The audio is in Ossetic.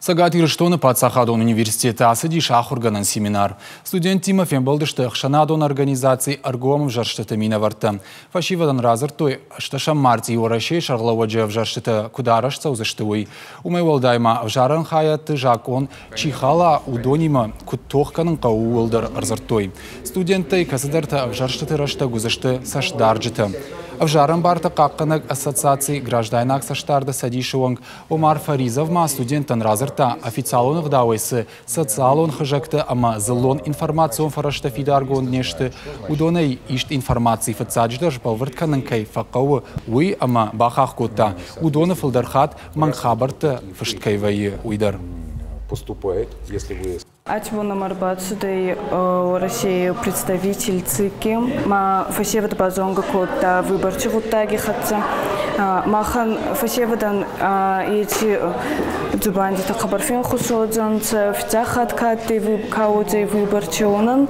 Цӕгат Ирыстоны паддзахадон университеты ацыдис ахуыргӕнӕн семинар. Студенттимӕ фембӕлдысты ӕхсӕнадон организаци ӕргом ӕвзӕрстыты минӕвӕрттӕ. Фӕсивӕдӕн радзырдтой, ӕстӕсӕм мартъи Уӕрӕсейы сӕргълӕууӕджы ӕвзӕрстытӕ куыд арӕзт цӕудзысты, уый. Уымӕй уӕлдай ма ӕвзарӕн хайӕдты закъон чи хала, уыдонимӕ куыд тох кӕнын хъӕуы, ууыл дӕр ӕрдзырдтой. Студенттӕй кӕцыдӕртӕ ӕвзӕрстыты рӕстӕг уыдзысты цӕстдарджытӕ. Ӕвзарӕн барты хъахъхъӕнӕг ассоциаци граждайнаг цӕстдарды цӕдисы уӕнг Омар Фаризов ма студенттӕн радзырдта, официалон ӕгъдауӕй цы социалон хызӕгтӕ ӕмӕ дзыллон информацион фӕрӕзтӕ фидаргонд не сты, уыдонӕй ист информаци фыццаджыдӕр сбӕлвырд кӕнын кӕй фӕхъӕуы, уый ӕмӕ бахахх кодта, уыдоны фылдӕр хатт мӕнг хабӕрттӕ фыст кӕй вӕййы, уый дӕр. Поступает, если вы Аци ӕрбацудӕй Уӕрӕсей представитель ЦИК-и, ма фӕсевӕд базонгӕ кодта выборти гъуддаги хӕццӕ. Махӕн фӕсевӕдӕн еци дзубандитӕ хъӕбӕр фенхус уодзӕнцӕ, фиццаг хатт ка адтӕй, ка уодзӕй выборти, уонӕн.